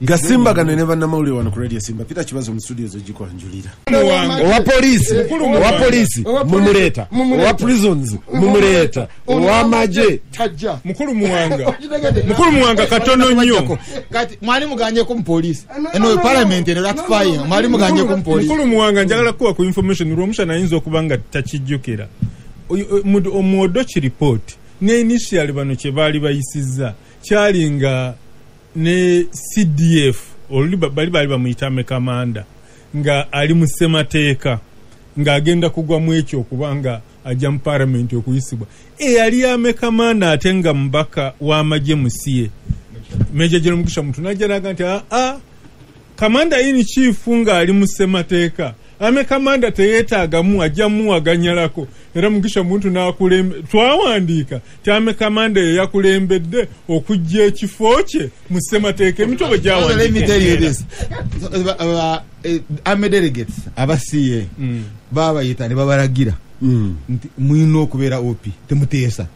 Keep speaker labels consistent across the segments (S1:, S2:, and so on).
S1: Gasimbagane ne bannamawulire wano ku Radio Simba. Peter Kibazo mu studio zogikwanjulira. Owa poliisi, owa poliisi mumuleeta, owa prisons mumuleeta, owa magye
S2: tajja.
S3: Mukulu Muwanga, Mukulu Muwanga, katono nnyo.
S4: Kati mwali muganyeko mu poliisi eno parliament eno ratifying, mwali muganyeko mu poliisi?
S3: Mukulu Muwanga, njagala kuwa ku information. Rwomushana ayinza okuba nga takijjukira. Omuodoki report ne initial bano kye baali bayisizza kyali nga ne CDF oluli bali bamuyita Mekamanda nga ali mu ssemateeka ng'agenda kugwa mu ekyo okubanga ajja mu parliament okuyisibwa. Eyali amekamanda ate nga mubaka w'amagye musiye Major General Mugisha Muntu najja naga nti aa, commander in chief ng'ali mu ssemateeka, ame kamanda teyeetaagamu, ajja muwaganyalako. Era Mugisha Muntu n'akulembe twawandiika ti ame kamanda ye yakulembedde okujja ekifo kye mu ssemateeka emitobo.
S4: So let me tell you
S3: gyawandiika.
S4: This. So, army delegates aba CA babayita ne babalagira nti mulina okubeera OP, temuteesa.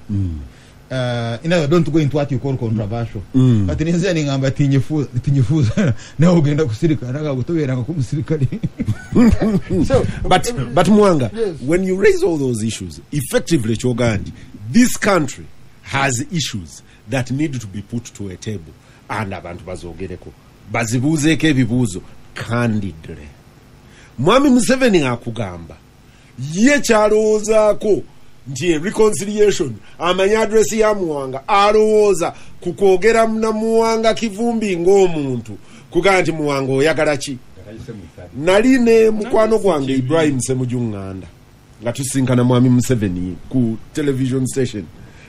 S4: In other words, don't go into what you call controversial. Kati nenzira nengamba tinyefuuza nawe ogenda kusirika naga tobeeranga ku musirikale.
S2: So,
S1: But Mwanga,
S2: Yes.
S1: when you raise all those issues, effectively, Chogandi, this country has issues that need to be put to a table and abantu bazogereko, bazibuuzeeko ebibuuzo candidly. Mwami Museveni akugamba ye kyalowoozaako nti reconciliation, amanyi address ya Muwanga, alowooza ku kwogera na Muwanga Kivumbi ng'omuntu, kugamba nti, "Muwanga, oyagala ki?" Nali ne mukwano gwange Ibrahim Semuju Nganda nga tusinkana mwami Museveni ku television station,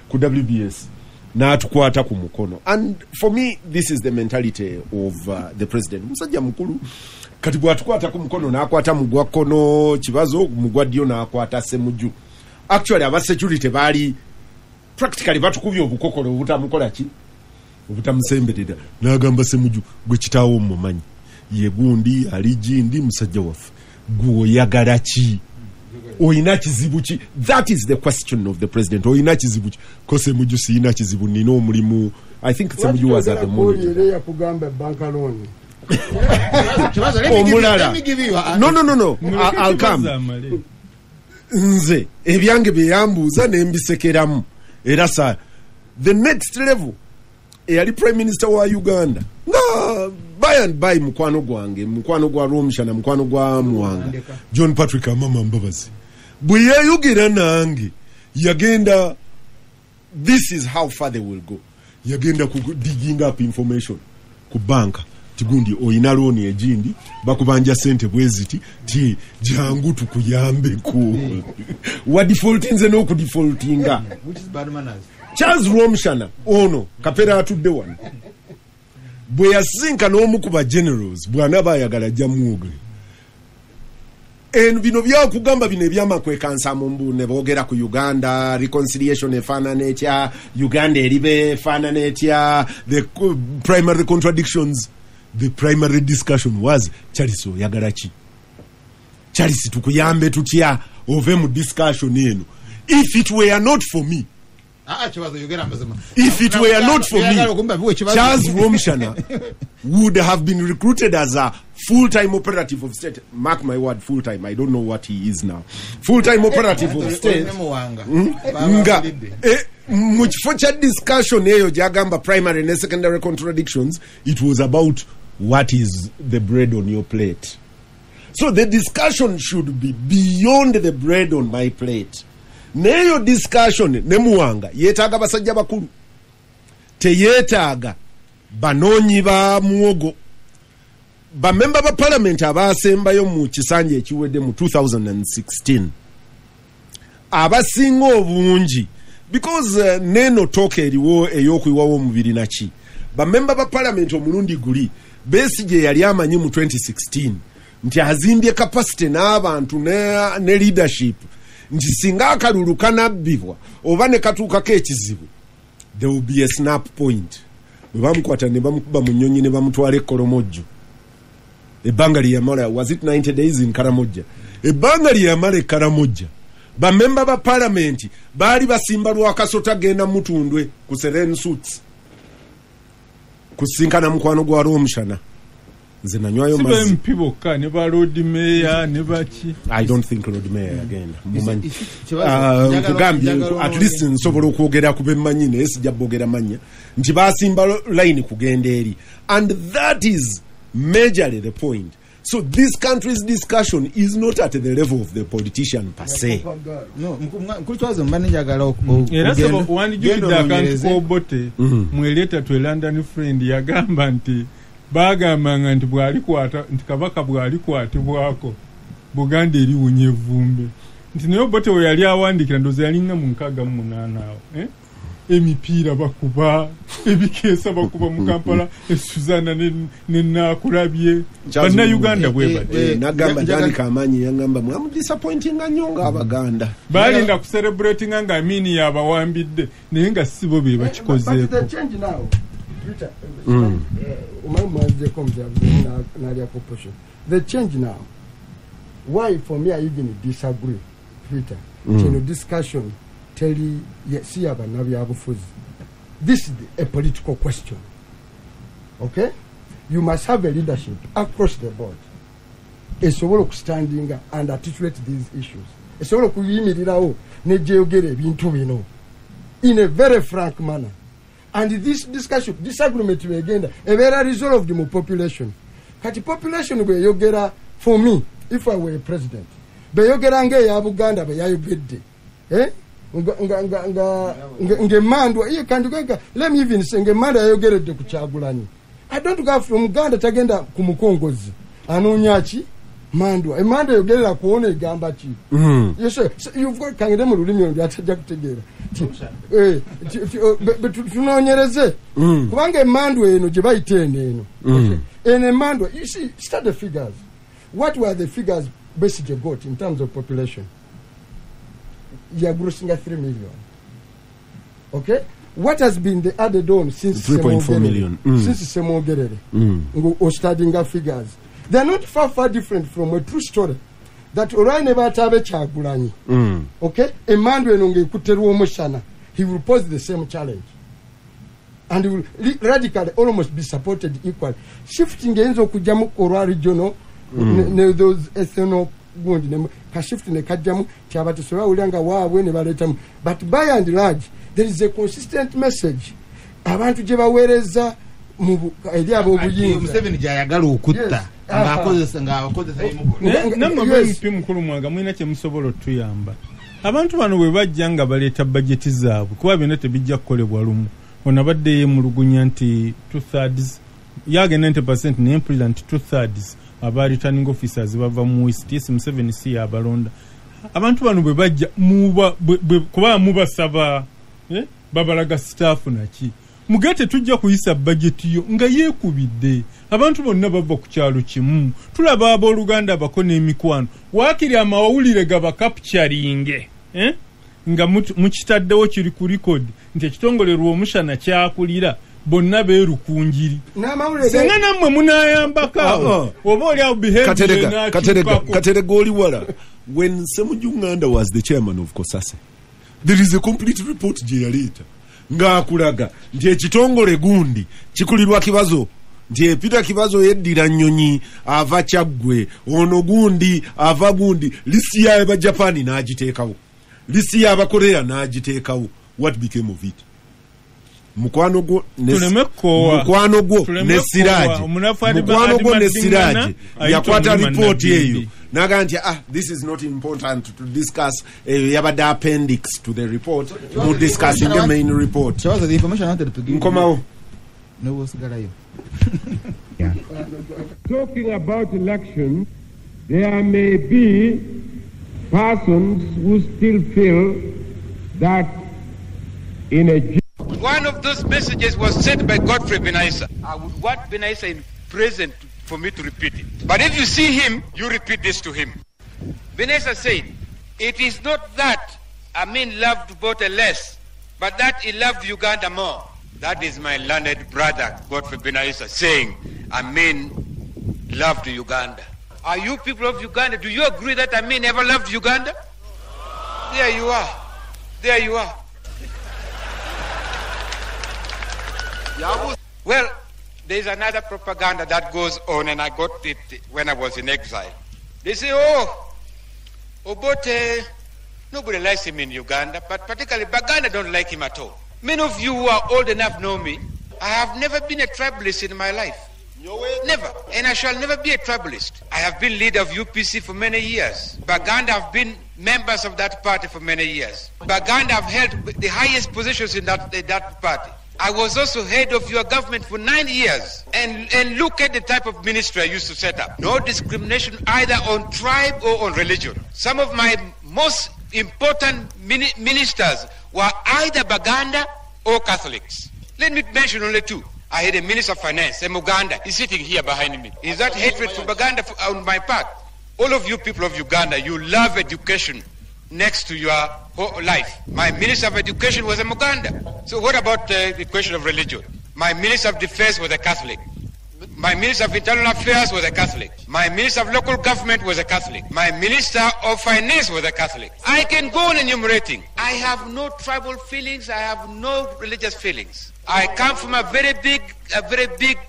S1: ku WBS, n'atukwata ku mukono. And for me, this is the mentality of the president. Musajja mukulu, kati bw'atukwata ku mukono n'akwata mu gwa kkono Kibazo, mu gwa ddyo n'akwata Semuju. Actually, aba security baali practically batukubye obukokolo obutamukola ki, obutamusemberera. N'agamba Semuju, "Gwe kitaawo omumanyi, ye gundi ali gindi, musajja waffe, gweoyagala ki? Oyina kizibu ki?" That is the question of the president: oyina kizibu ki? Ko Semuju, "Siyina kizibu, nina omulimu." I think Semuju was at the monitor.
S2: Era yakugamba bank loan.
S4: Kibazo, let me give you-
S1: Omulala.
S4: let me give you
S1: No, I'll come.
S3: Amale.
S1: Nze ebyange bye yambuuza ne mbisekeramu. Era sa the next level, eyali prime minister wa Uganda nga by and by mukwano gwange, mukwano gwa Rwomushana, mukwano gwa Muwanga, John Patrick Amama Mbabazi, bwe yeeyogera nange yagenda, this is how far they will go, yagenda ku digging up information ku banka ti gundi oyina looni egindi, bakubanja sente bweziti, ti jangu tukuyambeko, wadefaultinze n'okudefaultinga.
S4: Which is bad manners.
S1: Charles Rwomushana ono kapera atudde wano, bwe yasinkana omu ku ba generals, bw'anaaba ayagala ajja mwogere eno. Bino byakugamba bino ebyamakwekansaamu mbu ne boogera ku Uganda reconciliation efaanana etya, Uganda eriba efaanana etya, the primary contradictions, the primary discussion was, "Charles, oyagala ki? Charles, tukuyambe tutya ove mu discussion eno?" If it were not for me,
S4: Ah, Kibazo, yogera amazima.
S1: if it were not for me,
S4: Oyagala okumpa biwe Kibazo.
S1: Charles Rwomushana would have been recruited as a full-time operative of state. Mark my word, full-time. I don't know what he is now. Full-time operative of state.
S4: Olina Muwanga.
S1: Nga
S4: Babawulidde.
S1: mu kifo kya discussion eyo gyagamba primary ne secondary contradictions, it was about what is the bread on your plate. So the discussion should be beyond the bread on my plate. Neyo discussion ne Muwanga yeetaaga basajja bakulu, teyeetaaga banoonyi ba muwogo. Bamemba ba parliament abaasembayo mu kisanja ekiwedde mu 2016, abasinga obungi, because neno tooka eriwo ey'okuyiwawo omubiri naki, bamemba ba parliament omulundi guli Besigye yali amanyi mu 2016 nti azimbye capacity n'abantu ne leadership nti singa akalulu kanabbibwa oba ne katuukako ekizibu, there will be a snap point. Bwe bamukwata ne bamukuba mu nnyonyi ne bamutwala e Kolomojjo, ebbanga lyeyamala, was it 90 days in Karamojja? Ebbanga lyeyamala e Karamojja, bamemba ba palamenti baali basimba Lwakasota genda mutundwe ku Serene Suites. Kusinkana mukwano gwa Rwomushana. Nze nanywayo
S3: Si
S1: mazzi.
S3: ba MP bokka, ne ba Lord Mayor ne baki.
S1: I don't think Lord Mayor again. Mumanyi.
S4: Kibazo,
S1: Nkugambye,
S4: njagala
S1: at least nsobola okwogera ku bemmanyi, naye sijja boogera mannya nti basimba line kugenda eri, and that is majorly the point. So this country's discussion is not at the level of the politician per se.
S4: No, mukulu Kibazo, mba njagala
S3: Era sebo wandijjukidde
S4: genda
S3: akantu
S4: onoonyereze.
S3: k'Obote mweleeta to a London friend, yagamba nti bagambanga nti bw'alikwata, nti Kabaka bw'alikwatibwako Buganda eriwunya evvumbe, nti naye Obote we yali awandiikira ndowooza yalinga mu 68 awo, eh? Emipiira bakuba, ebikeesa bakuba mu Kampala, Suzana ne Naakulabye.
S1: Charles
S3: Bannayuganda bwe bati.
S1: Nagamba Dani Kamanyi yangamba mwamudisappointinga nnyo ng'Abaganda.
S3: Balinda kucelebratinga nga Amini yabawambidde, naye nga si bo be
S2: But
S3: bakikozeeko.
S2: the change now, Peter, omanyi mwanzeko nalyako portion. The change now, why for me I even disagree, Peter, kino discussion teri si ya bannabyabufuzi. This is a political question. Okay? You must have a leadership across the board esobola okustandinga and articulate these issues, esobola okuyimirirawo negyeyogera ebintu bino in a very frank manner. And this discussion, disagreement bwegenda ebeera resolved mu population. Kati population bweyogera, for me, if I were a president, bweyogera ng'eya Buganda bwe yayogedde, eh? Ng'emmandwa iye kandigenga, let me even say ng'emmandwa yayogeredde ku Kyagulanyi. I don't go from Uganda tagenda ku mukongozi anoonya ki mandwa, emandwa eyogerera kuona egamba ki. Yes, sir. So you've got kangende mu lulimi olwo atajja kutegeera. Tunoonyereze kubanga emandwa eno gye bayita eno eno eno emandwa, you see, start the figures. What were the figures Besigye got in terms of population? Yagrosinga 3 million. Okay? What has been the added on since
S1: 3.4
S2: Ssemogerere?
S1: million.
S2: Since Ssemogerere, ngo studying figures, they are not far, far different from a true story that olwali ne baataabe Kyagulanyi. Okay? Emandwa eno ng'ekutte Rwomushana, he will pose the same challenge and he will radically almost be supported equally. Shifting eyinza okujjamu olwa regional ne those ethno gundi ne ka shift ne kajjamu kyabateso bawulira nga waabwe ne baleetamu, but by and large there is a consistent message abantu gye baweereza eri ab'obuyinza.
S4: Museveni gy'ayagala okutta
S2: Yes.
S4: ng'akozesa emukono.
S3: Nammwe ba MP mukulu Mwanga mulina kye musobola otuyamba. Abantu bano bwe bajja nga baleeta bajeti zaabwe, kuba byonna tebijja kukolebwa lumu. Ono abadde yeemulugunya nti 2/3 yagenda 90%, naye mpulira nti 2/3 aba returning officers bava mu West. Yes, Museveni si yabalonda. Abantu bano bwe bajja kuba mubasaba, babalaga staff naki, mugete tujja kuyisa bajeti yo nga yeekubidde. Abantu bonna bava ku kyalo kimu, tulaba abooluganda abako n'emikwano, waakiri amawulire gabakapcharinge, nga mukitaddewo kiri ku record nti ekitongole Rwomushana kyakulira bonna beerukunjiri.
S2: N'amawulire
S3: Singa nammwe munaayambako awo, oba oli awo behavior
S1: Katerega, Katerega,
S3: n'akyukako.
S1: Katerega oli wala. When Ssemujju Nganda was the chairman of COSASE, there is a complete report gye yaleeta ng'akulaga nti ekitongole gundi kikulirwa Kibazo, nti Peter Kibazo yeddira nnyonyi ava Kyaggwe, ono gundi ava gundi, lisi y'Abajapani n'agiteekawo, lisi y'Abakorea n'agiteekawo. What became of it? Mukwano gwo ne
S3: Tuleme kukoowa.
S1: Mukwano gwo
S3: Tuleme
S1: ne
S3: kukoowa.
S1: Siraje.
S3: Omunafu
S1: Mukwano gwo ne
S3: Adima
S1: Siraje
S3: Dingana ayita
S1: yakwata
S3: Omulima
S1: report
S3: Nabimbi.
S1: eyo n'agamba nti this is not important to discuss, yabadde appendix to the report, mu discussing the main report.
S4: Kibazo, the information I wanted to give you.
S1: Nkomawo.
S4: N'osigalayo.
S5: Talking about elections, there may be persons who still feel that in a
S6: One of those messages was sent by Godfrey Binaisa. I would want Binaisa in present for me to repeat it. But if you see him, you repeat this to him. Binaisa said, it is not that Amin loved Obote less, but that he loved Uganda more. That is my learned brother, Godfrey Binaisa, saying Amin loved Uganda. Are you people of Uganda, do you agree that Amin ever loved Uganda? There you are. There you are. Well, There's another propaganda that goes on, and I got it when I was in exile. They say, oh, Obote, nobody likes him in Uganda, but particularly Baganda don't like him at all. Many of you who are old enough know me. I have never been a tribalist in my life. Never. And I shall never be a tribalist. I have been leader of UPC for many years. Baganda have been members of that party for many years. Baganda have held the highest positions in that party. I was also head of your government for 9 years. And look at the type of ministry I used to set up. No discrimination either on tribe or on religion. Some of my most important ministers were either Baganda or Catholics. Let me mention only two. I had a minister of finance, a Muganda. He's sitting here behind me. Is that hatred for Baganda on my part? All of you people of Uganda, you love education next to your whole life. My minister of education was a Muganda. So what about the question of religion? My minister of defense was a Catholic. My minister of internal affairs was a Catholic. My minister of local government was a Catholic. My minister of finance was a Catholic. I can go on enumerating. I have no tribal feelings. I have no religious feelings. I come from a very big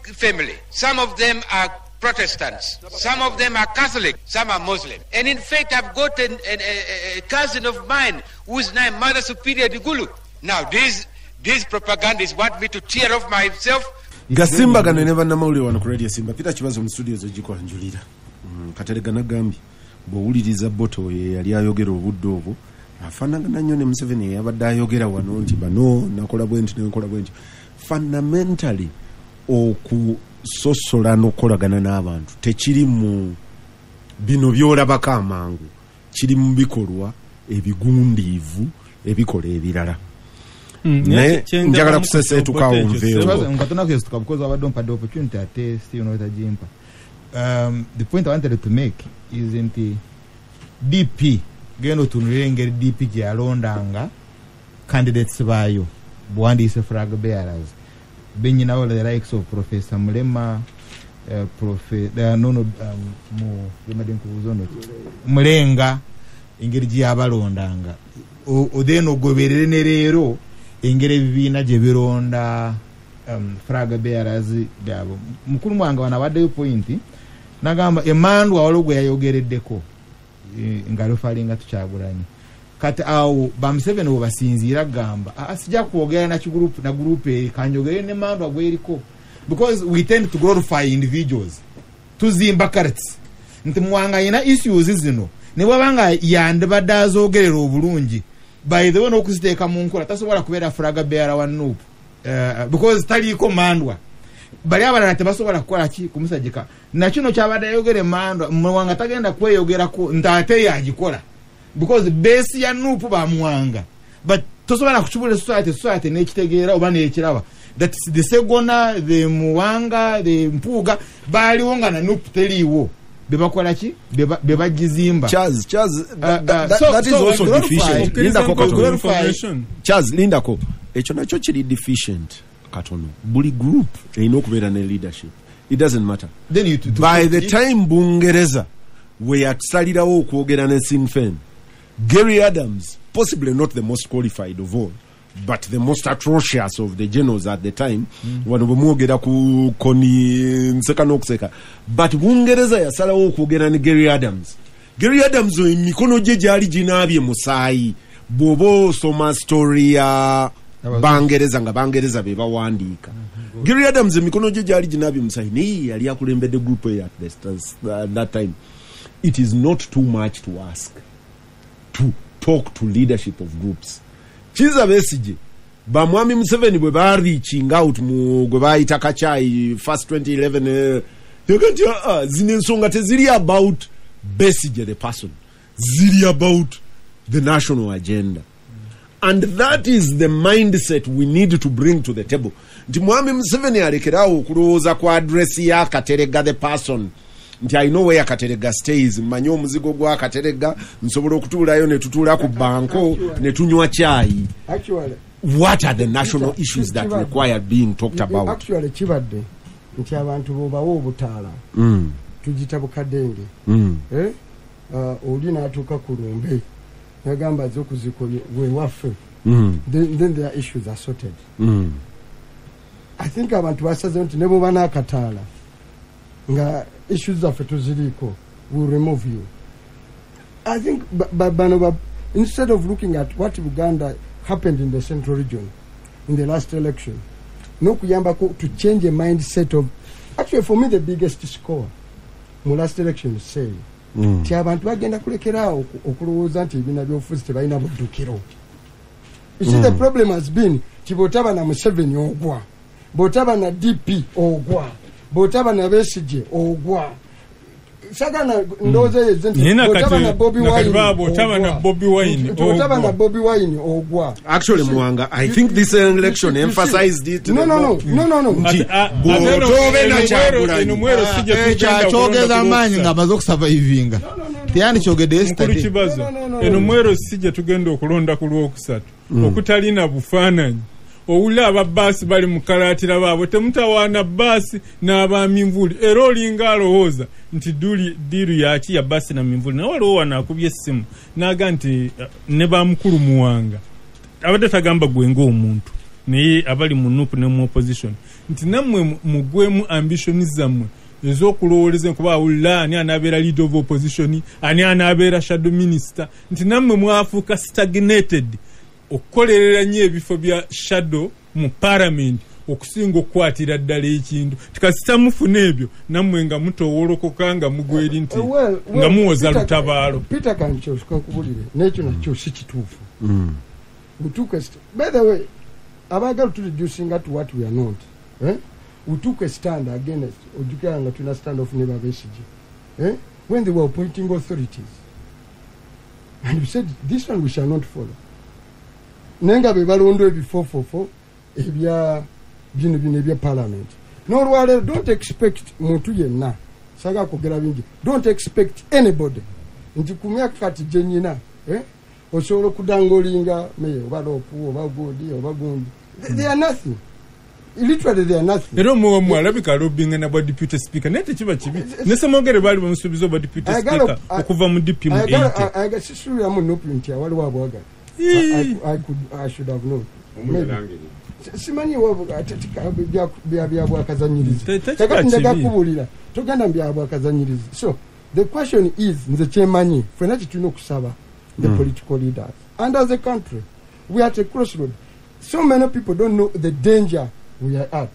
S6: family. Some of them are Protestants. Some of them are Catholic. Some are Muslim. And in fact, I've got a cousin of mine who is now Mother Superior Digulu. Now, these propagandists want me to tear off myself.
S1: Gasimba gano ne bannamawulire wano ku Radio Simba. Peter Kibazo mu studio z'ogikwanjulira. Katerega nagambye bw'owuliriza Boto ye yali ayogera obudde obwo afaanagana nnyo ne Museveni eyabadde ayogera wano nti bano nakola bwe nti nenkola bwe nti. Fundamentally okusosola n'okukolagana n'abantu tekiri mu bino by'olabako amangu, kiri mu bikolwa ebigundiivu ebikola ebirala. Naye njagala kuseseetuka nveewo.
S4: Because I don't have the opportunity ate still not agimpa. The point I wanted to make is nti DP genda otunulire engeri DP gye yalondanga candidates baayo buwandiise flag bearers benyinawo the likes of Professor Mulema, Mulenga, engeri gye yabalondanga then ogoberere ne leero engeri ebibiina gye bironda flag bearers byabo. Mukulu mwange wano abaddeyo point nagamba emandwa waliwo gwe yayogereddeko nga lufalinga tukyagulanyi. Kati awo ba Museveni bwe basinziira gamba sijja kwogera na kigroup na group eri kanjogere ne mandwa gweriko, because we tend to glorify individuals, tuzimba carrots nti Mwanga ayina issues zino ne bwabanga yandibadde azogerera obulungi by the way n'okuziteeka mu nkola tasobola kubeera flag bearer wa NUP because taliiko mandwa. Bali abalala tebasobola kukola ki kumusajika na kino kyabadde ayogera emandwa Mwanga tagenda kweyogerako nti ate yagikola because base ya NUP ba Mwanga, but tosobola kukibuulira society n'ekitegeera oba n'ekiraba that the Segona, the Mwanga, the Mpuuga baaliwo nga na NUP teriiwo bebakola ki bebagizimba.
S1: Charles, that is also deficient. Lindako katono. Charles, lindako. Ekyo nakyo kiri deficient katono. Buli group erina okubeera ne leadership. It doesn't matter.
S4: Then
S1: by the time Bungereza we yatusalirawo okwogera ne Sinn Féin, Gary Adams, possibly not the most qualified of all, but the most atrocious of the generals at the time, wano bwemwogera ku Kony nseka n'okuseka, but Bungereza yasalawo okwogera ne Gary Adams. Gary Adams oyo emikono gye gyali ginaabye musaayi. Bw'oba osoma story ya Bangereza nga Bangereza be bawandiika, Gary Adams emikono gye gyali ginaabye musaayi naye yali akulembedde group eyo at that time. It is not too much to ask to talk to leadership of groups. Kizza Besigye bamwami Museveni bwe ba reaching out mu gwe bayita Kachai first 2011 nti zino ensonga teziri about Besigye the person, ziri about the national agenda. And that is the mindset we need to bring to the table. Nti mwami Museveni alekerawo okulowooza ku address ya Katerega the person, nti I know where Katerega stays, mmanyi omuzigo gwa Katerega, nsobola okutuulayo ne tutuula ku banko ne tunywa chai.
S2: Actually,
S1: what are the national issues that require being talked about?
S2: Actually, kibadde nti abantu bw'obawa obutaala tugita bukadenge, oli n'atuuka ku lumbe nagamba azze okuzika wewaffe, then their issues are sorted. I think abantu basazeewo nti ne bw'oba n'akataala nga issues zaffe tuziriiko, will remove you. I think bano instead of looking at what Uganda happened in the central region in the last election, n'okuyambako to change a mindset of, actually for me the biggest score mu last election say nti abantu bagenda kulekeraawo okulowooza nti ebibiina byobufuzi tebalina buddukiro. You see, the problem has been ti bw'otaba na Museveni ogwa, bw'otaba na DP ogwa, bw'otaba na Besigye ogwa. Sagana ndowooza eyo nti
S3: Naye
S2: bw'otaba na Bobi
S3: nakati
S2: Wine
S3: baba bw'otaba na
S2: ogwa.
S3: Bobi Wine
S2: Nti bw'otaba na
S3: ogwa.
S2: Bobi Wine ogwa.
S1: Actually, Muwanga, I think this election emphasized it.
S2: No, no, no, no, no, no.
S1: Nti
S3: Ate
S1: bw'otoobe na
S3: eno
S1: Kyagulanyi.
S3: Eno mwero si gye tugenda
S4: Kyakyogeza
S3: okulonda
S4: amaanyi
S3: ku
S4: ng'amaze okusurvivinga, teyandikyogedde
S3: Mukulu
S4: yesterday.
S3: Kibazo,
S2: No, no, no, no.
S3: eno mwero si gye tugenda okulonda ku Lwokusatu okutalina bufaananyi. Owulira ababaasi bali mu kalaatira baabwe, temutawaana baasi n'abaminvuli, era olinga alowooza nti deal yaki ya baasi na minvuli. Naye waliwo wano akubye essimu n'aga nti ne bamukulu Muwanga abadde tagamba gwe ng'omuntu, naye abali mu NUP ne mu opposition, nti nammwe mugwemu ambition zammwe ez'okulowooleza kuba awulira ani anaabeera leader of opposition, ani anaabeera shadow minister, nti nammwe mwafuuka stagnated okukolerera nnyo ebifo bya shadow mu parliament okusinga okukwatira ddala ekintu. Tikasita mufuna ebyo nammwe nga mutowolokoka nga mugweri nti
S2: Well,
S3: nga muwoza
S2: Peter-
S3: lutabaalo.
S2: Peter Kancho, kankubulire, n'ekyo nakyo si kituufu. We took a by the way, abaagala to reducing to what we are not, eh? We took a stand against, ojjukira nga tulina stand off ne ba Besigye, eh? When they were appointing authorities, and we said this one we shall not follow, naye nga be balonda ebifofofo ebya bino bino ebya parliament. N'olwaleero don't expect muntu yenna, saagala kwogera bingi, don't expect anybody nti ku myaka kati gye nyina, eh, osobola okudangolinga meye oba LOP oba gundi oba gundi. They are nothing, literally they are nothing.
S3: Era omuwamu alabika alobinga na bwa deputy speaker, naye tekiba kibi. Ne Semogere baali bamusuubiza obwa deputy speaker okuva mu DP mu 80.
S2: Sisuubiramu NUP nti awaliwo abwagala. I should have known. Maybe. Simanyi bya bwakazanyirizi.
S3: Tekiba
S2: Kakati njaga
S3: kibi.
S2: kubuulira, togenda mu bya bwakazanyirizi. So the question is, nze kyemanyi ffenna kyetulina okusaba the political leaders and as a country, we are at a crossroad. So many people don't know the danger we are at.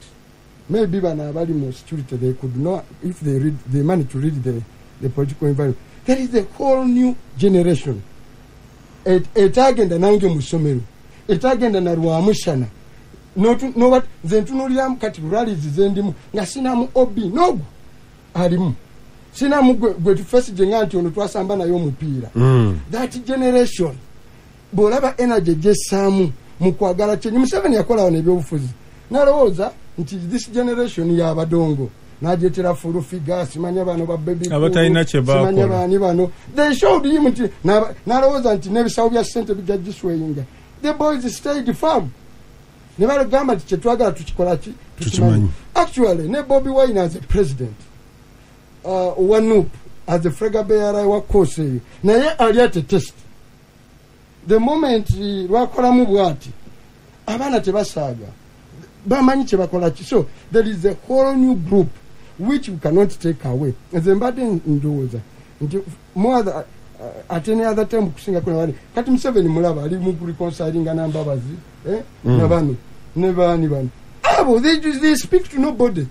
S2: Maybe bano abali mu security, they could know if they read, they manage to read the political environment. There is a whole new generation etagenda nange mu ssomero, etagenda na Rwamushana. Nze ntunuuliramu kati rallies zendimu nga sinamu OB nogu alimu, sinamu gwe tufesije nga nti ono twasamba naye omupiira. That generation, bw'olaba energy gyessaamu mu kwagala kyenyi, Museveni yakola wano ebyobufuzi nalowooza nti this generation y'abadongo, nagyetera full figure, simanya bano ba Baby Cool,
S3: Abatalina kye
S2: simanya
S3: baakola.
S2: baani bano. They showed him nti nalowooza nti n'ebisawo bya ssente bijja gisweyinga. The boys stayed firm ne bagamba nti kyetwagala tukikola ki?
S1: Tukimanyi.
S2: Actually ne Bobi Wine as a president wa NUP, as a flag bearer wa course eyo, naye ali at a test. The moment lwakolamu bwati, abaana tebasaaga, bamanyi kyebakola ki. So there is a whole new group which we cannot take away. Nze mbadde ndowooza nti more at any other time kusinga kuna wali kati Museveni mulaba ali mu reconcilinga na Mbabazi, eh? Na bano ne baani bano abo, they speak to nobody.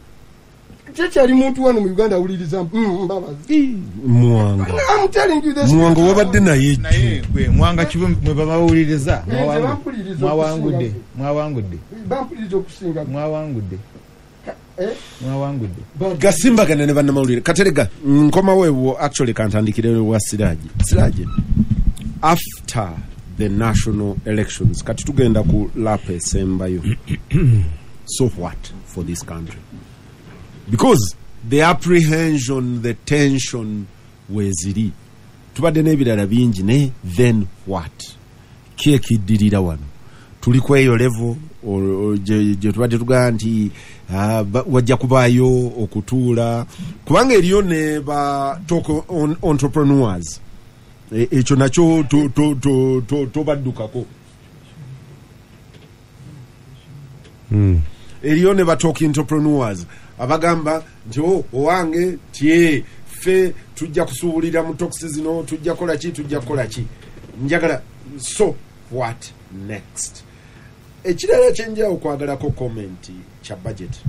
S2: Tekyali muntu wano mu Uganda awuliriza Mbabazi.
S1: Muwanga.
S2: I'm telling you this.
S1: Muwanga wabadde naye.
S4: Naye gwe Mwanga kibe mwe babawuliriza.
S2: Nze bampuliriza.
S4: Mwawangudde.
S2: Okusinga.
S4: Mwawangudde.
S2: Bampuliriza okusinga.
S4: Mwawangudde.
S2: Eh?
S4: Mwawangudde.
S1: Gasimbagane ne bannamawulire. Katerega, nkomawo ewo. Actually kantandikire wa Siraji. Siraji, after the national elections, kati tugenda ku lap esembayo, so what for this country? Because the apprehension, the tension weziri, tubadde n'ebirala bingi, naye then what? Ki ekiddirira wano? Tuli ku eyo level gye tubadde tugamba nti wajja kubaayo okutuula, kubanga eriyo ne ba talk on entrepreneurs. Ekyo nakyo tobaddukako. Eriyo ne ba talk entrepreneurs abagamba nti o owange tye ffe tujja kusuubulira mu talks zino, tujja kukola ki, tujja kukola ki. Njagala, so what next? Ekirala kyenjala okwagalako comment kya budget.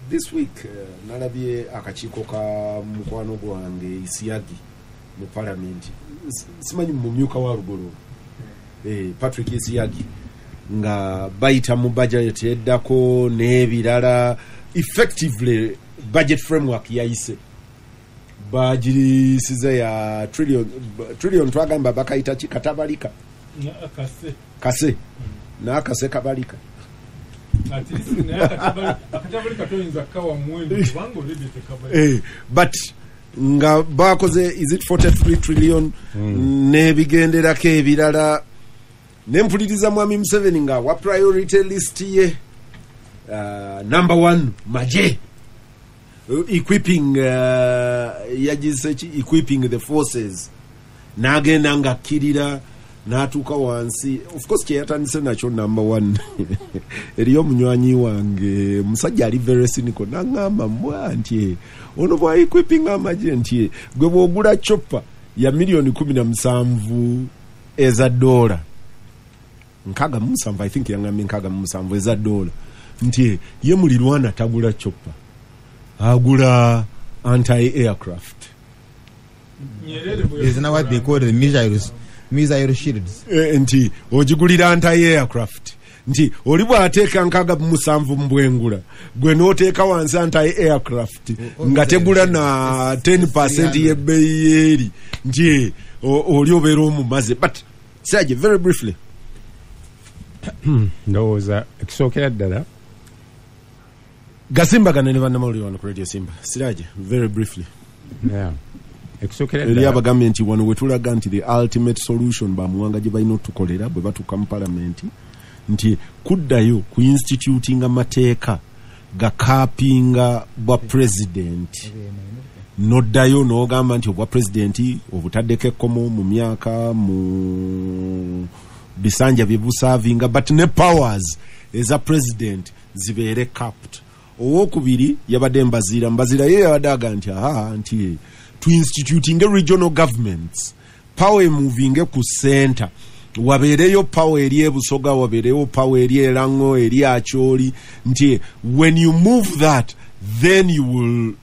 S1: This week nalabye akakiiko ka mukwano gwange Isiagi mu parliament. Simanyi mumyuka wa Lugoloobi, Patrick Isiagi, nga bayita mu budget eddako n'ebirala. Effectively budget framework yayise, bagirisiza ya trillion trillion, twagamba bakayita ki, katabalika.
S3: Akase.
S1: Kase n'akase kabalika.
S3: At least naye akatabalika toyinza kawa muwendo kubanga already tekabalika.
S1: But nga bakoze, is it 43 trillion n'ebigenderako ebirala. Nempuliriza mwami Museveni nga wa priority list ye, number one maje, equipping, yagise ki, equipping the forces, n'agenda ng'akkirira n'atuuka wansi. Of course kyeyatandise nakyo number one, eriyo omunywanyi wange musajja ali very cynical, naŋŋamba mbwa nti ono bwa equipping amagye, nti gwe bw'ogula chopper ya miliyoni 17 eza dola, 67, I think yaŋŋambye 67 eza dola, nti ye mulirwana tagula chopper, agula anti aircraft.
S3: Nyerere bwe
S4: There's now what they call the missile shields.
S1: Nti ogigulira anti aircraft, nti oli bw'ateeka 67 mu bwengula, gwe n'oteeka wansi anti aircraft nga tegula na 10% y'ebbeeyi yeeri, nti oli obeera omumaze. But Sage, very briefly.
S5: Ndowooza ekisookera ddala
S1: gasimbagane ne bannamawulire wano ku Radio Simba. Siraje, very briefly.
S5: Yeah. Ekisookera
S1: eri
S5: ddala
S1: abagambye nti wano wetulaga nti the ultimate solution bamuwanga gye balina otukolera bwe batuuka mu palamenti, nti kuddayo ku institutinga mateeka gakapinga bwa president, noddayo n'ogamba nti obwa pulezidenti obutaddeko ekkomo mu myaka, mu bisanja bye busaavinga, but ne powers eza president zibeere capped. Owokubiri yabadde Mbaziira. Mbaziira ye yabadde aga nti aa, nti tuinstitutinge regional governments, power emovinge ku center, wabeereyo power eri ebusoga, wabeereyo power eri erango, eri Acholi, nti when you move that, then you will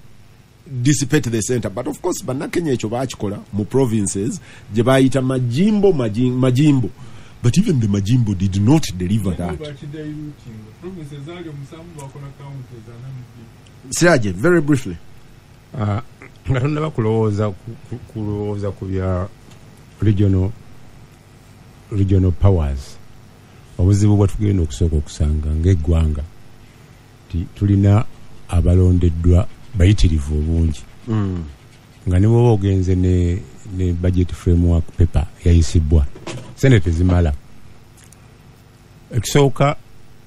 S1: dissipate the center. But of course bannakenya ekyo bakikola mu provinces gye bayita majimbo, majimbo, but even the majimbo did not deliver that.
S3: Bakidilutinga, provinces zaali omusanvu bakola counties 42.
S1: Siraje, very briefly.
S5: Ah, nga tonnaba kulowooza ku bya regional powers, obuzibu bwe tugenda okusooka okusanga ng'eggwanga ti tulina abalondeddwa bayitirivu obungi, nga ne bwoba ogenze ne budget framework paper yayisibwa, sente tezimala. Ekisooka,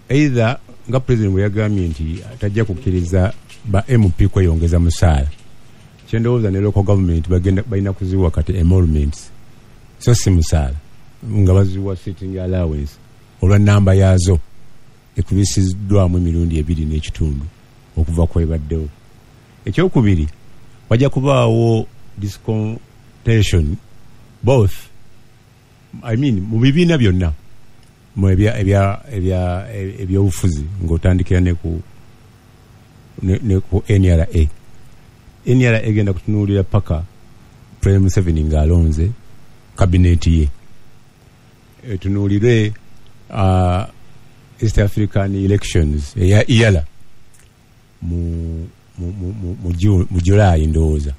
S5: either nga president bwe yagambye nti tajja kukkiriza ba MP kweyongeza musaala, kyendowooza ne local government bagenda balina kuziwa kati emoluments, so si musaala, nga baziwa sitting allowance olwa namba yaazo ekubisiddwamu emirundi ebiri n'ekitundu okuva kwebaddewo. Ekyokubiri, wajja kubaawo discontention both, I mean, mu bibiina byonna mu ebyobufuzi, ng'otandikira ne ku NRA. NRA egenda kutunuulira paka President Museveni ng'alonze kabineti ye, etunuulire East African elections eya EALA mu July, ndowooza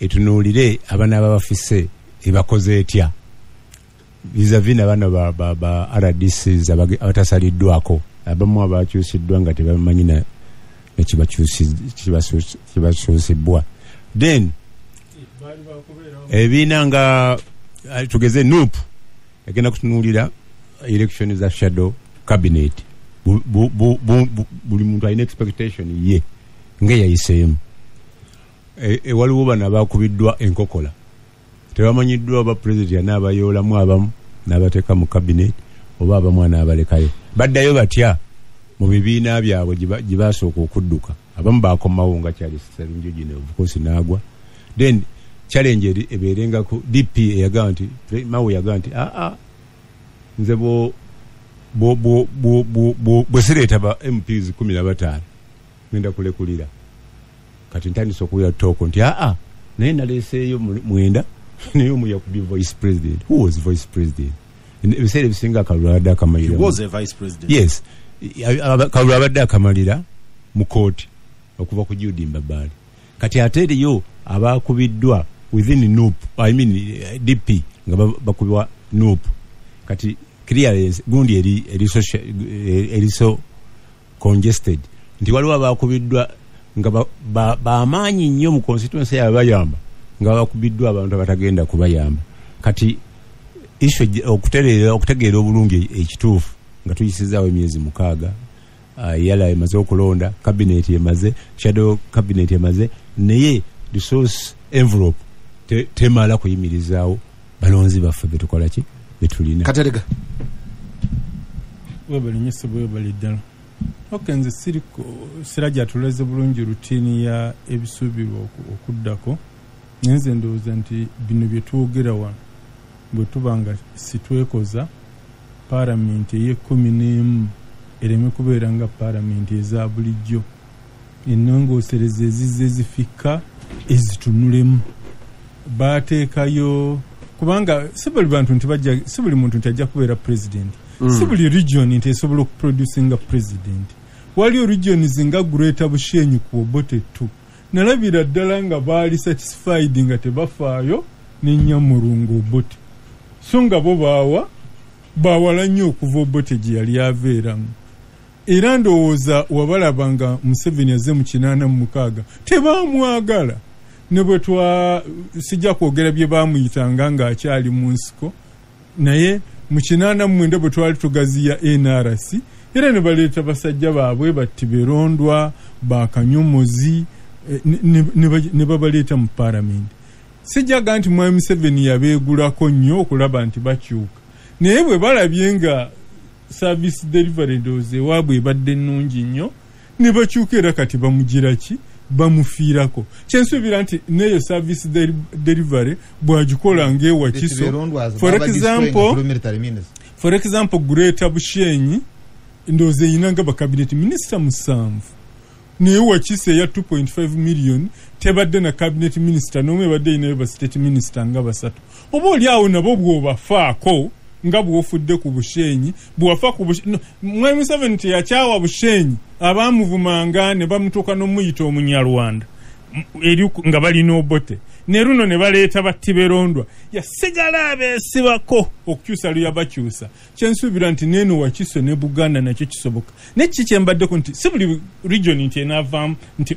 S5: etunuulire abanaaba bafise ebakoze etya vis-a-vis nabano ba RDCs abatasaliddwako, abamu abakyusiddwa nga tebamanyi nekibasuusibwa. Then
S3: baali bakubeerawo
S5: ebibiina nga tugeze NUP egenda kutunuulira election za shadow cabinet. Buli muntu alina expectation ye ngaeyayiseemu. Waliwo bano abakubiddwa enkokola, tebamanyiddwa oba president yanaabayoolamu abamu n'abateeka mu cabinet Oba abamu anaabalekayo. Baddayo batya mu bibiina byabwe gye basooka okudduka? Abamu bakomawo nga Charles Sserunjogi, of course n'agwa. Then challenge ebeerenga ku DP eyagamba nti, Mao yagamba nti aa, nze bwe sireeta ba MPs 15 ngenda kulekulira. Kati ntandise okuwulira talk nti aa, naye naleeseeyo 9, naye omu yakubye vice president. Who was vice president? Ebiseera ebisinga akalulu abadde akamalira.
S1: He was a vice president.
S5: Yes, kalulu abadde akamalira mu kooti okuva ku Jude Mbabaali. Kati ate eriyo abakubiddwa within NUP, I mean DP, nga bakubibwa NUP. Kati clearance gundi eri so congested nti waliwo abakubiddwa nga bamaanyi nnyo mu constituency yaabwe bayamba, nga bakubiddwa abantu abatagenda kubayamba. Kati issue okutegeera obulungi ekituufu nga tuyisizaawo emyezi 6, yala emaze okulonda, cabinet emaze, shadow cabinet emaze, naye resource envelope temala kuyimirizaawo balonzi baffe betukola ki betulina.
S1: Katerega.
S3: Webale nnyo ssebo, webale ddala. Ok, nze siriko Siraje atulaze bulungi routine ya ebisuubirwa okuddako, naye nze ndowooza nti bino bye twogera wano bwe tuba nga sitwekoza, paalamenti ey'e11 ereme kubeera nga paalamenti eza bulijjo. Ennongoosereza ezizze zifikka ezitunulemu baateekayo, kubanga si buli bantu nti bajja, si buli muntu nti ajja kubeera president, si buli region nti esobola okuproducinga president. Waliyo regions nga Greater Bushenyi ku Obote 2, nalabira ddala nga baali satisfied nga tebafaayo n'Enyamurungu Obote, so nga bo bawala nnyo okuva Obote gye yali aveeramu. Era ndowooza wabalaba nga Museveni azze mu 86 tebamwagala, ne bwe twa sijja kwogera bye baamuyitanga ng'akyali mu nsiko, naye mu 89 bwe twali tugaziya NRC era ne baleeta basajja baabwe Battiberondwa, Bakanyomozi, ne babaleeta mu paalamenti. Sijjaga nti Mwami Museveni yabeegulako nnyo okulaba nti bakyuka, naye bwe balabye nga service delivery ndowooza ewaabwe ebadde nnungi nnyo ne bakyuka, era kati bamugira ki, bamufiirako. Kyensuubira nti n'eyo service delivery bw'agikola ng'ewakiso, for example Greater Bushenyi ndowooza erina nga ba cabinet minister 7, naye Wakiso eya 2.5 million tebadde na cabinet minister n'omu, ebadde erinayo ba state minister nga 3. Oba oli awo nabo bw'obafaako nga bw'ofudde ku Bushenyi, bwewafa ku Mwami Museveni teyakyawa Bushenyi, abaamuvumanga ne bamutuuka n'omuyita Omunyarwanda eri nga balina Obote, ne luno ne baleeta Battiberondwa, yasigala abeesibako okukyusa lwe yabakyusa. Kyensuubira nti neeno Wakiso ne Buganda nakyo kisoboka. Naye ki kyembaddeko nti si buli region nti enaavaamu nti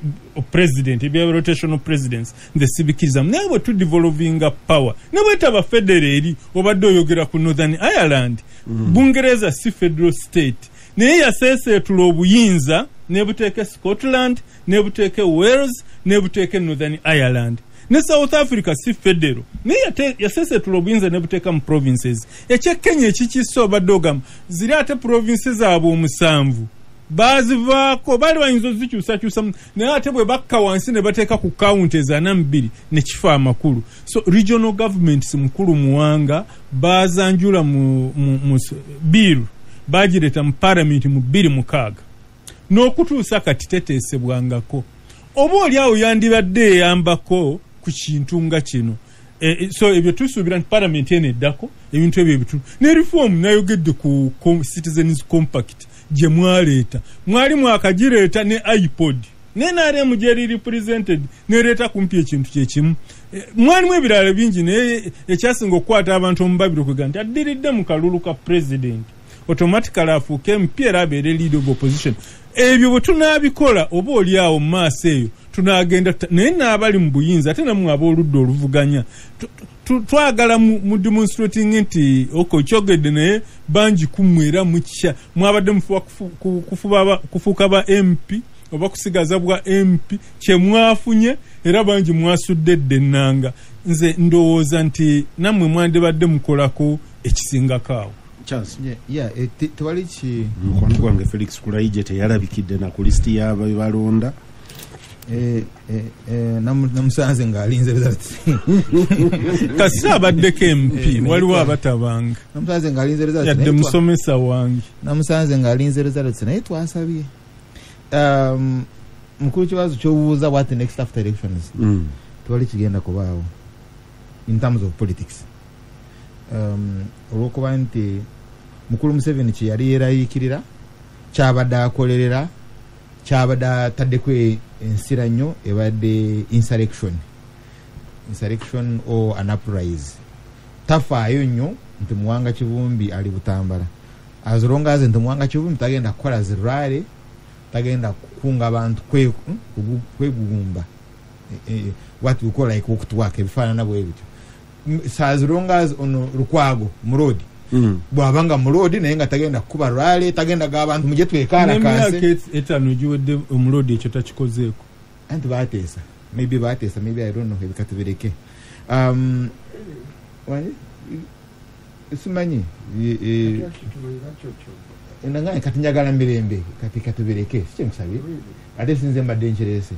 S3: president, ebya rotational presidents nze sibikkirizamu, naye bwe tudevolvinga power ne bwetaba federal eri obadde oyogera ku Northern Ireland, Bungereza si federal state, naye yaseeseetula obuyinza nebuteeka Scotland, nebuteeka Wales, nebuteeka Northern Ireland. Ne South Africa si federal, naye yaseeseetula obuyinza nebuteeka mu provinces. Ekye Kenya ekikisa obadde ogamba ziri ate provinces zaabwe 7 bazivaako, baali bayinza ozikyusakyusamu, naye ate bwe bakka wansi ne bateeka ku counties 42 ne kifa amakulu. So regional governments mukulu Muwanga bazanjula mu bill bagireeta mu parliament mu 2006 n'okutuusa kati teteesebwangako. Oba oli awo yandibadde eyambako ku kintu nga kino. So ebyo tusuubira nti parliament eno eddako ebintu ebyo ebitundu ne reform. Nayogedde ku Citizens Compact gye mwaleeta, mwali mwakagireeta ne IPOD ne NRM gyeri represented nereeta kumpi ekintu kyekimu. Mwalimu ebirala bingi, naye ekyasinga okukwata abantu omubabiro kwega nti addiridde mu kalulu ka president automatically afuuke MP era abeere leader of opposition. Ebyo bwe tunaabikola oba oli awo mu maaso eyo tunaagenda, naye n'abali mu buyinza ate nammwe ab'oludda oluvuganya twagala mu demonstrating nti oko kyogedde, naye bangi kummwe era mukya mwabadde mufuba kufuuka ba MP oba kusigaza bwa MP kye mwafunye, era bangi mwasudde dda ennanga. Nze ndowooza nti nammwe mwandibadde mukolako ekisingako awo.
S1: Charles.
S4: Yeah, tewali ki
S1: Mukwano gwange Felix Kulaije teyalabikidde na ku lisiti y'abalonda.
S4: Namusanze ng'alinze results.
S3: Kasi abaddeko MP, waliwo abatabanga.
S4: Namusanze ng'alinze results.
S3: Yadde musomesa wange.
S4: Namusanze ng'alinze results naye twasabye. Mukulu kibazo ky'obuuza what next after elections. Tewali kigenda kubaawo in terms of politics. Olw'okuba nti mukulu Museveni kye yali yeeraliikirira, kyabadde akolerera, kyabadde ataddeko ensira nnyo ebadde insurrection or an uprise. Tafaayo nnyo nti Muwanga Kivumbi ali Butambala. As long as nti Muwanga Kivumbi tagenda kukola zirwale, tagenda kukunga abantu kwegugumba, what we call like walk to work, ebifaanana bwe bityo. As long as ono Lukwago mulodi, bw'abanga mulodi naye nga tagenda kukuba rally, tagenda g'abantu mujye twekalakaase.
S3: N'emyaka 5 giwedde omulodi ekyo takikozeeko.
S4: Anti baateesa, maybe baateesa, maybe I don't know, ebikatubireke. Simanyi nangaye kati njagala mirembe, kati katubireke, si kyenkusabye, ate sinze mbadde nkireese.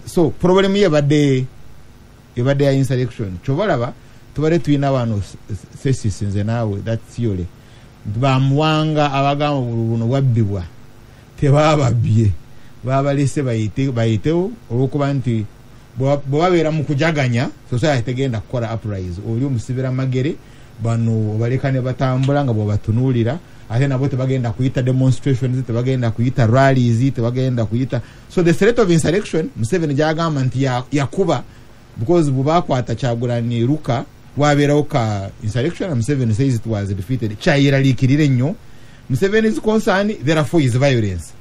S4: So problem ye ebadde ya insurrection. Ky'oba olaba tubadde tulina wano thesis nze naawe, that theory bamuwanga abagamba buno bwabbibwa tebababbye, babalese bayitewo olw'okuba nti bwe babeera mu kujaganya society tegenda kukola uprise. Oli omusibira magere bano obaleka ne batambula nga bw'obatunuulira, ate nabo tebagenda kuyita demonstrations, tebagenda kuyita rallies, tebagenda kuyita. So the threat of insurrection Museveni gy'agamba nti yakuba because bwe bakwata Kyagulanyi Luka wabeerawo ka insurrection, Museveni says it was defeated. Kyayeraliikirira nnyo. Museveni's concern therefore is violence.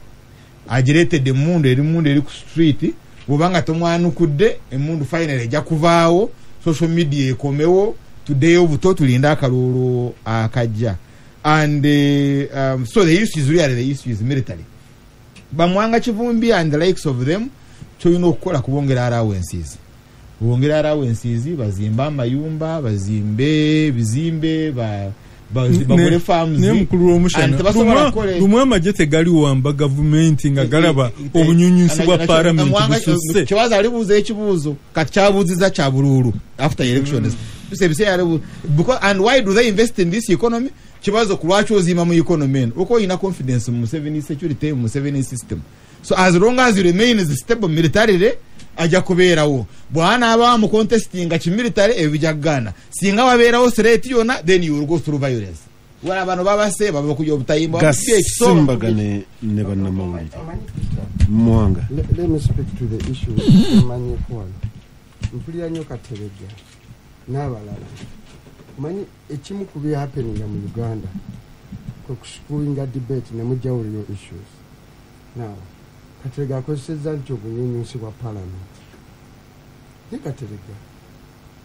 S4: Agireetedde emmundu, eri mundu eri ku street, bw'obanga tomwanukudde emmundu finally ejja kuvaawo, social media ekomewo, tuddeyo buto tulinde akalulu akajja. And so the issue is really, the issue is military. Bamuwanga Kivumbi and the likes of them kyolina okukola kubongera allowances. Bongera allowances, bazimbe amayumba, bazimbe ebizimbe, bagule farms.
S3: Naye mukulu w'omushana, lumu amagye tegaliwamba gavumenti nga galaba obunyunyusi bwa palamenti bususse.
S4: Kibazo alibuuza ekibuuzo kati kyabuuziza kya buluulu after elections. And why do they invest in this economy? Kibazo ku lwaki ozimba mu economy eno? Uko olina confidence mu Museveni security, mu Museveni system. So as long as you remain as stable militarily, ajja kubeerawo. Bw'anaaba mu contestinga kimilitary ebyo bijja kugaana. Singa wabeerawo threat yonna, then you will go through violence. Wala bano babase baba kuja obutayimba.
S1: Gasimbagane ne bannamawulire. Muwanga.
S2: Let me speak to the issue omanyeko wano. Mpulira nnyo Kateregga n'abalala. Omanyi ekimu ku bihappeninga mu Uganda kwe kuskewinga debate ne mujjawo real issues. Now, Kateregga akozesezza nti obunyunyusi bwa parliament. Naye Kateregga,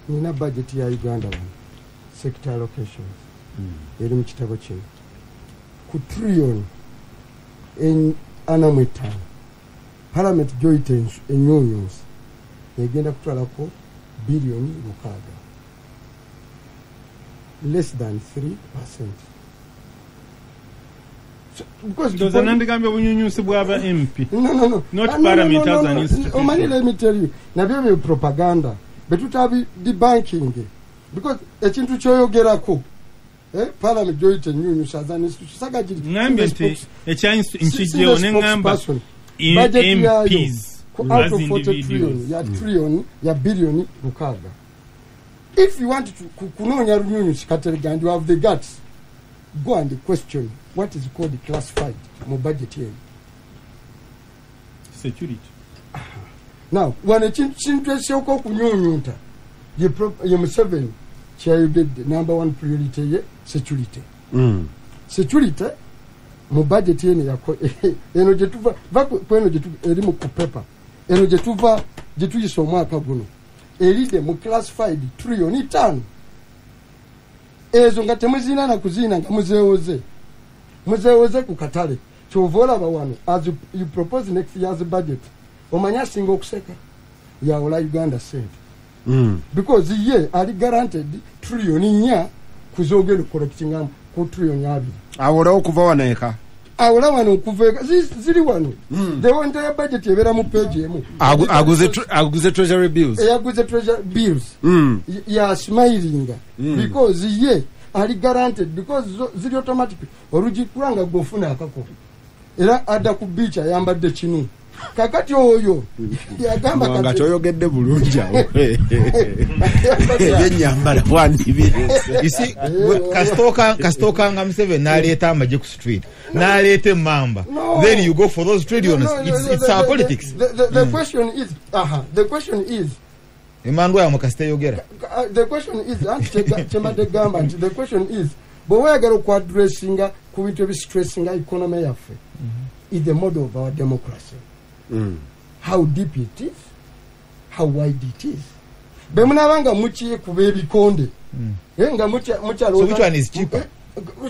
S2: nina budget ya Uganda wano, sector allocations, eri mu kitabo kino. Ku trillion 45, parliament gy'oyita ennyunyusi egenda kutwalako biliyoni 6. Less than 3%.
S3: Ndoza nandigambye obunyunyusi bw'aba MP.
S2: No.
S3: Not parliament as an institution.
S2: Omanyi, let me tell you, nabyo bye propaganda. Betutabi debunking. Because ekintu ky'oyogerako, parliament gy'oyita ennyunyusi as an institution. Saga giri.
S3: Ngambye nti ekya nkijjewo ne ŋŋamba MPs
S2: out of 40 trillion, ya trillion, ya billion 6. If you want to kunoonya lunyunyusi Kateregga and you have the guts, go and question what is called classified mu budget eno.
S3: Security.
S2: Now, wano ekintu kintu ekisooka okunyunyunta ye Museveni kyeyayogedde number one priority ye security. Security mu budget eno yako eno gye tuva va ku eno gye eri mu ku paper eno gye tuva gye tuyisa omwaka guno eridde mu classified trillion 5 ezo nga temuzina na kuzina nga muzeewoze ku katale. Kyova olaba wano as you propose next year's budget, omanyi asinga okuseka yawola Uganda sente because ye ali guaranteed trillion 4 Kuzogenda collecting ku trillion 2.
S1: Awola okuva wano eka.
S2: Awola wano okuva eka ziri wano. The entire budget ebeera mu page emu.
S1: Aguze treasury bills.
S2: Aguze treasury bills. Ya smiling because ye ali guaranteed because ziri automatic olugikula nga gofuna akako. Era adda ku beach ayambadde kinu. Kakati oyo yagamba
S1: kati kyoyogedde bulungi awo. Ebyennyambala wandibirese.
S4: You see, kasitoka nga Museveni n'aleeta amagye ku street, n'aleeta emmamba. Then you go for those trillions. It's our politics.
S2: The question is, the question is,
S4: emandwa yamwe kasita eyogera.
S2: The question is, anti kyembadde gamba nti the question is, bwe weeyagala okuaddressinga ku bintu ebistressinga economy yaffe, is the model of our democracy. How deep it is, how wide it is. Bwe munaabanga mukyekuba ebikonde, nga mukyalo.
S4: So which one is cheaper?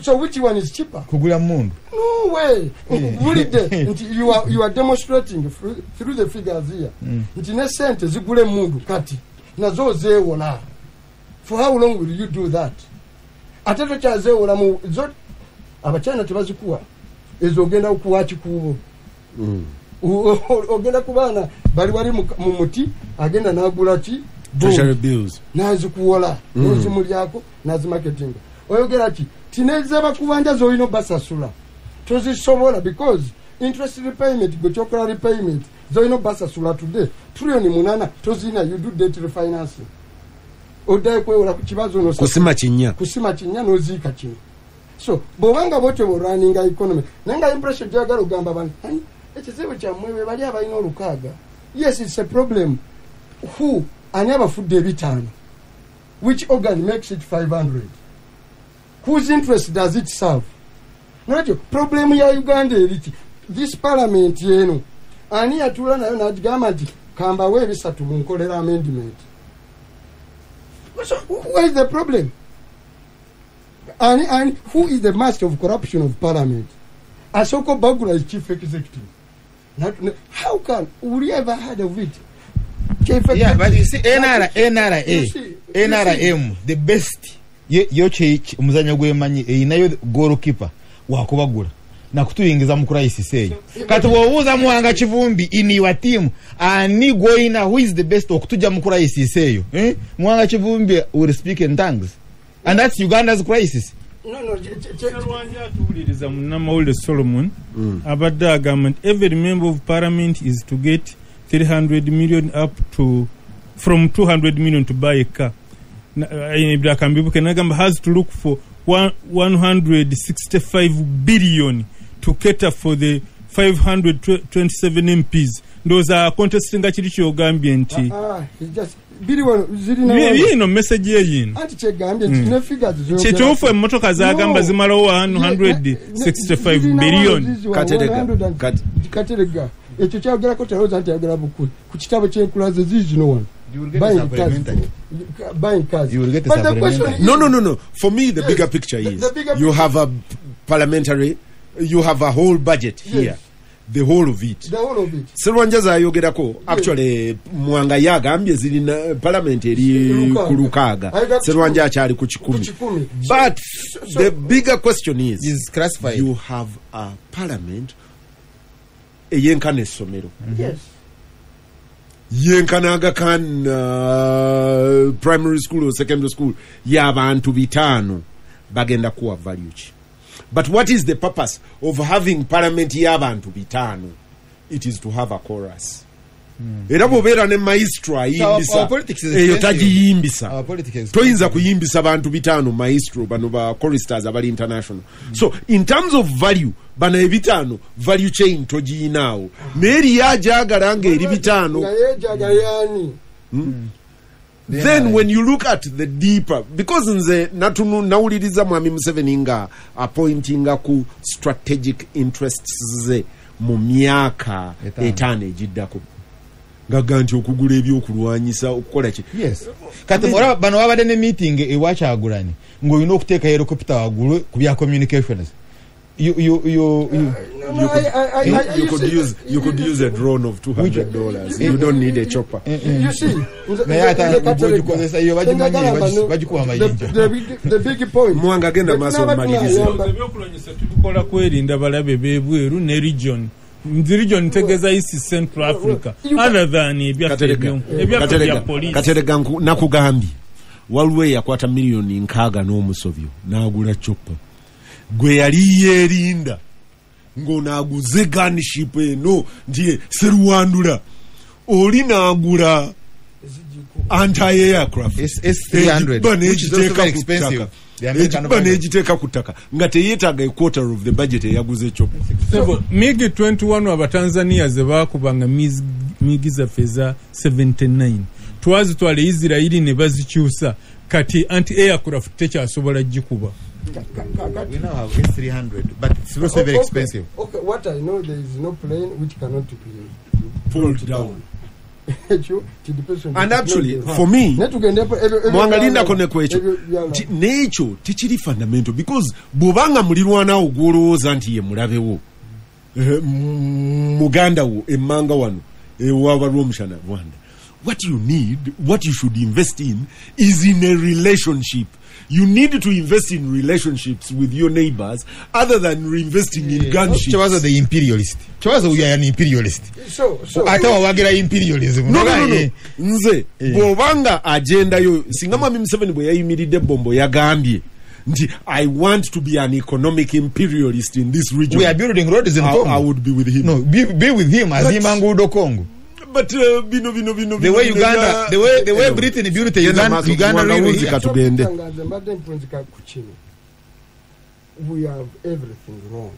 S2: So which one is cheaper?
S4: Kugula mundu.
S2: No way. Bulidde nti you are demonstrating through the figures here. Nti ne sente zigule mundu kati nazo zeewola. For how long will you do that? Ate tokyazeewola mu zo Abachina tebazikuwa. Ezo ogenda okuwa kikubo. Ogenda kubaana bali wali mu muti agenda n'agula ki
S1: treasury bills
S2: n'azikuwola n'ozimulyako n'azimarketinga. Oyogera ki tineze bakubanja z'olina obasasula tozisobola because interest repayment gwe kyokola repayment z'olina obasasula today trillion 8 tozirina. You do debt refinancing. Oddayo kwewola ku kibazo
S1: kusima kinnya
S2: kusima kinnya n'oziika kino. So bw'obanga bwotyo bw'olwaninga economy naye nga impression gy'oyagala ogamba abantu ekizibu kyammwe be bali abalina olukaaga. Yes, it's a problem. Who ani abafudde 5 Which organ makes it 500? Whose interest does it serve? Nolwekyo problem ya Uganda eriki this parliament eno ani yatuula nayo n'agigamba nti kambawe 3 munkolera amendment. So where is the problem? And who is the master of corruption of parliament? Asoko Bagula is chief executive. How can we ever heard of it? Chief
S4: Yeah, but you see, NRA, NRM, the best. Yo omuzanyo gwemanyi eyinayo goalkeeper wakubagula nakutuyingiza mu crisis eyo. Kati bw'obuuza Muwanga Kivumbi in your team ani goina who is the best okutujja mu crisis eyo? Muwanga Kivumbi will speak in tongues. And that's Uganda's crisis.
S2: No.
S3: Serwanja atuwuliriza munnamawulire Solomon abadde agamba nti every member of parliament is to get 300 million up to from 200 million to buy a car. Ebirakambibuke nagamba has to look for 165 billion to cater for the 527 MPs. Ndowooza contestinga kiri kyogambye nti bino message yeyino
S2: anti kyegambye nti ne figures
S3: kituufu emmotoka zagamba zimalawo 165 billion.
S2: Katerega ekyo kyayogerako talowooza nti ayogera bukulu ku kitabo ky'enkulaze ziizino wano. Buying cars.
S4: You will get a
S2: But the question is,
S1: No. For me, the bigger picture is you have a parliamentary, you have a whole budget here. The whole of it.
S2: The whole of it.
S1: Serwanja zayogerako actually Mwanga yagambye zirina parliament eri ku lukaaga. Serwanja akyali ku 10. But the bigger question is
S4: classified.
S1: You have a parliament eyenkana essomero.
S2: Yes.
S1: Yenkana Aga Khan primary school or secondary school y'abantu 5 bagenda kuwa value ki. But what is the purpose of having parliament y'abantu 5? It is to have a chorus. Era bw'obeera ne maestro ayimbisa eyo tagiyimbisa. Toyinza kuyimbisa bantu 5 maestro bano ba choristers abali international. So in terms of value bano 5 value chain togiyinaawo. Naye eriyo agyagala ng'eri 5.
S2: Naye gyagala yani.
S1: Then when you look at the deeper, because nze nawuliriza Mwami Museveni nga appointinga ku strategic interests ze mu myaka 5 egiddako. Gaga nti okugula ebyokulwanyisa okukola ki.
S4: Yes. Kati bano babadde ne meeting ewa Kyagulanyi ng'olina okuteeka helicopter waggulu ku bya communications. You
S2: No,
S1: You could use a drone of $200. You don't need a chopper.
S2: You see,
S4: Naye ate bw'ogikozesa yo bagimanyi, bagikuba amayinja.
S2: The big point.
S1: Mwanga genda maaso omalirize.
S3: Ebyokulwanyisa tubikola kwerinda balabe b'ebweru ne region. Nzi region ntegeeza East Central Africa, other than ebyaffe ebyaffe bya police.
S1: Katerega, nakugambye waliwo eyakwata miliyoni 60 n'omusobyo n'agula chopper gwe yali yeerinda ng'onaaguze gunship eno nti seruwandula oli n'agula anti-aircraft
S4: S-300, which is also very expensive. The American
S1: egiba
S4: version.
S1: N'egiteeka ku ttaka nga teyeetaaga a quarter of the budget eyaguze chopper.
S3: Sebo, MiG 21 Abatanzania ze baakubanga MiG zaffe eza 79 twazitwala e Isirairi ne bazikyusa, kati anti aircraft tekyasobola gikuba.
S4: We now have S-300, but it's also very expensive.
S2: Okay, what I know, there is no plane which cannot be
S1: pulled down.
S2: Ekyo it depends on the
S1: And actually,
S2: technology.
S1: for me,
S2: Naye tugendepo ebyo
S1: Mwanga, lindako ne ku ekyo.
S2: Ebyo
S1: Nti n'ekyo tekiri fundamental, because bw'obanga mulirwanawo gw'olowooza nti ye mulabewo, muganda wo emmanga wano ewaba lw'omushana Rwanda, what you need, what you should invest in is in a relationship. You need to invest in relationships with your neighbors other than reinvesting in gunships.
S4: Kyebazo the imperialist. Kyebazo, we are an imperialist.
S2: So
S4: Ate wawagira imperialism.
S1: No. Nze bw'obanga agenda yo, singa Mwami Museveni bwe yayimiridde Bombo yagambye nti I want to be an economic imperialist in this region,
S4: We are building roads in Congo.
S1: I would be with him.
S4: No, be with him. Azimba nguudo Congo.
S1: But bino
S4: The way
S1: bino
S4: Uganda, the way
S1: Anyway.
S4: Britain built a
S1: Genda
S4: Uganda,
S1: maaso,
S4: Uganda
S1: Mwanga,
S4: railway
S1: wunzika
S4: here.
S1: tugende.
S2: Nga nze mbadde mpunzika ku kino, we have everything wrong.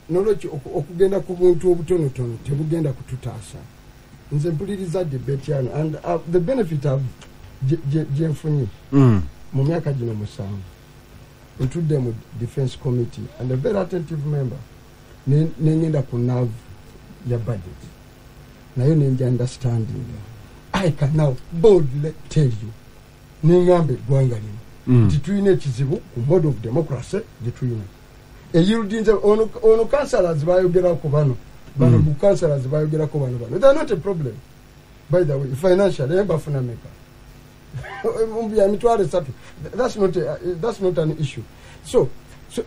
S2: Nolwekyo okugenda ku buntu obutonotono tebugenda kututaasa. Nze mpuliriza debate yano and the benefit of gyenfunye mu myaka gino 7 ntudde mu defense committee and a very attentive member, nengenda ku NAV ya budget nayo nenja understanding. I can now boldly tell you, nengamba eggwanga lino nti tulina ekizibu ku mode of democracy gye tulina eyirudinze ono councillors bayogerako bano ku councillors bayogerako bano they are not a problem, by the way, financially. Eh, bafuna meka ya 30,000. That's not an issue. So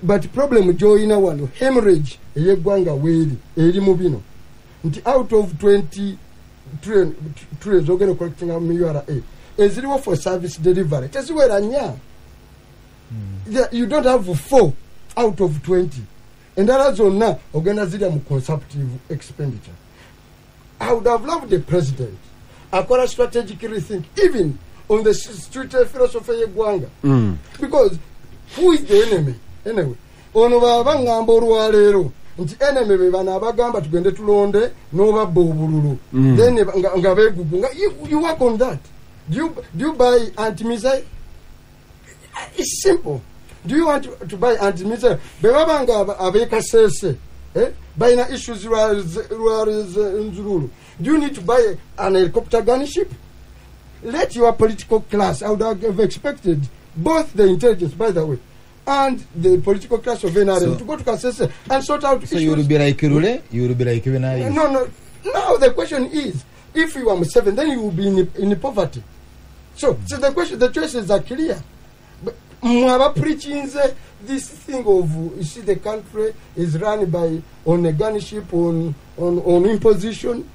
S2: but problem gy'olina wano, hemorrhage ey'eggwanga weeri eri mu bino nti out of 20 trillion zogenda collectinga mu URA eziriwo for service delivery teziwera nnya. You don't have four out of 20. Endala zonna ogenda zirya mu consumptive expenditure. I would have loved the president akola strategic rethink even on the street philosophy y'eggwanga, because who is the enemy anyway? Ono baba ŋŋamba olwaleero nti enemy be bano abagamba tugende tulonde n'obabba obululu, then nga beegugu nga you work on that. Do you buy anti-missile? It's simple. Do you want to buy anti-missile? Bwe baba nga ab'e Kasese, eh, balina issues Rwenzururu, do you need to buy an helicopter gunship? Let your political class, I would have expected both the intelligence, by the way, and the political class of NRM to go to Kasese and sort out
S4: So
S2: issues.
S4: you will be like Rule, you will be like Binaisa.
S2: No. Now the question is, if you are Museveni, then you will be in poverty. So the question, the choices are clear. But mwaba preaching this thing of, you see, the country is run by on a gunship, on imposition.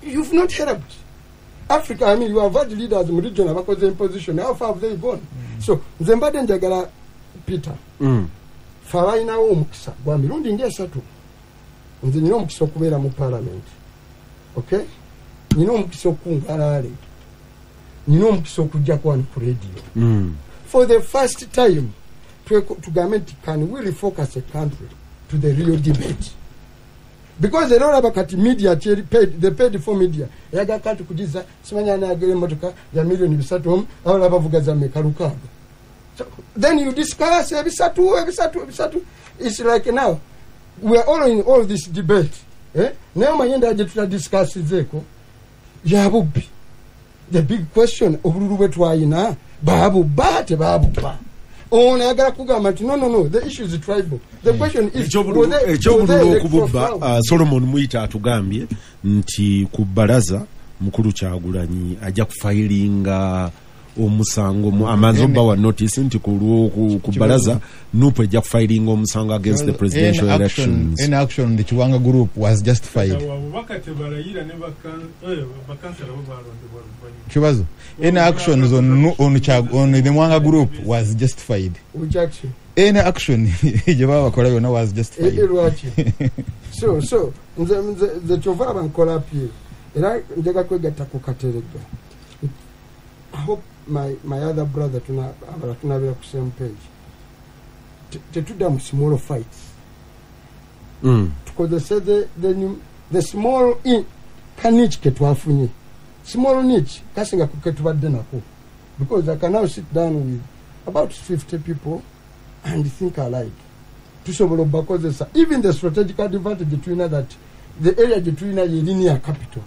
S2: You've not helped Africa. I mean, you have had leaders mu region abakoze imposition. How far have they gone? So nze mbadde njagala Peter, fe abalinawo omukisa gwa mirundi ngaesatu. Nze nina omukisa okubeera mu parliament, okay? Nina omukisa okukunga rally, nina omukisa okujjako wano ku radio. For the first time tugambe nti can we refocus a country to the real debate? Because era olaba kati media kyeri paid, the paid for media eyaga kati kugiza simanya anagera emotoka ya miliyoni 300 omu, abalala bavuga za meka 6. So then you discuss ebisatu ebisatu ebisatu. It's like now we are all in all this debate, eh? Naye omanye endala gye tutadiscussizeeko ya bubbi. The big question, obululu bwe twayina baabubba tebabubba? Ono ayagala kugamba nti no, no, no, the issue is tribal. The question is, were they
S1: Ekyobululu
S2: electoral
S1: okububba
S2: fraud?
S1: Solomon Muyita atugambye nti ku balaza mukulu Kyagulanyi ajja kufayiringa omusango amaze obbawa notice nti ku balaza NUP ejja kufayiringa omusango against the presidential
S4: Any action,
S1: elections.
S4: any action on the Kiwanga group was justified.
S3: Abubaka tebalayira ne bakansala bo balondebwa luvannyuma.
S4: Kibazo. Any actions on the Mwanga group was justified.
S2: Which action?
S4: Any action gye baba bakola yonna was justified.
S2: Lwaki? So nze kyova laba nkola appeal, era njaga kwegatta ku Kateregga. I hope my other brother abalala tunabeera ku same page. Tetudda mu small fights. Tukozese the small ka niche ketwafunye, small niche kasinga ku ketubadde nako, because I can now sit down with about 50 people and think alike. Tusobola obakozesa. Even the strategic advantage tulina, that the area gye tulina ye linear capital,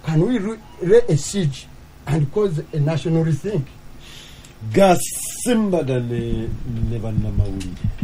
S2: can we lay a siege and cause a national rethink?
S1: Gasimbagane ne bannamawulire.